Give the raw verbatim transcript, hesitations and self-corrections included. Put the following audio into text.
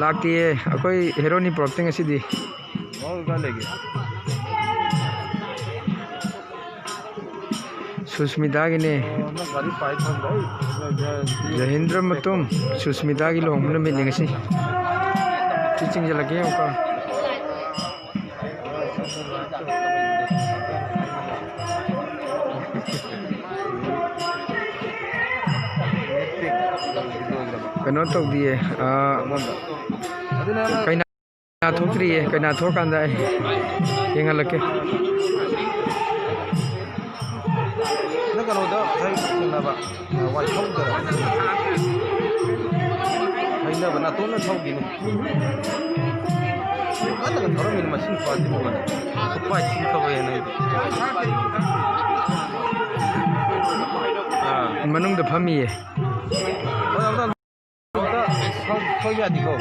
ꯂꯥꯛꯇꯦꯌꯦ, ꯑꯩꯈꯣꯏ ꯍꯦꯔꯣꯅꯤ ꯄꯨꯔꯛꯇꯦ ꯉꯁꯤꯗꯤ꯫ ꯁꯨꯁꯃꯤꯇꯥꯒꯤꯅꯦ꯫ ꯖꯍꯤꯟꯗ꯭ꯔ ꯃꯇꯨꯝ ꯁꯨꯁꯃꯤꯇꯥꯒꯤ ꯂꯨꯍꯣꯡꯕ ꯅꯨꯃꯤꯠꯅꯤ ꯉꯁꯤ꯫ ꯁꯤ ꯆꯤꯡꯁꯤꯜꯂꯛꯀꯦ ꯌꯦꯡꯉꯨꯀꯣ꯫ ꯀꯩꯅꯣ ꯇꯧꯗꯤꯌꯦ, ꯑꯥ, ꯀꯩꯅꯥ ꯊꯣꯛꯇ꯭ꯔꯤꯌꯦ, ꯀꯩꯅꯥ ꯊꯣꯛꯑꯀꯥꯟꯗ ꯑꯩ ꯌꯦꯡꯍꯜꯂꯛꯀꯦ꯫ ꯅꯪ ꯀꯩꯅꯣꯗ ꯉꯁꯥꯏ ꯊꯦꯡꯅꯕ, ꯑ, ꯋꯥꯏꯐꯝꯗꯔ? ꯍꯩꯅꯕ ꯅꯥꯇꯣꯟꯅ ꯊꯧꯈꯤꯅꯨ꯫ ꯀꯟꯅꯒ ꯊꯧꯔꯝꯃꯤꯅ ꯃꯁꯤ ꯅꯨꯄꯥꯁꯤꯕꯨ ꯀꯩꯅꯣ? ꯈꯨꯄꯥꯏ ꯊꯤ ꯊꯧꯋꯦꯅ ꯑꯩꯗꯤ꯫ ꯑꯥ꯫ ꯃꯅꯨꯡꯗ ꯐꯝꯃꯤꯌꯦ꯫ ꯍꯣꯏ, ꯑꯝꯇ ꯑꯝꯇ ꯊꯧ-, ꯊꯧ ꯌꯥꯗꯦꯀꯣ꯫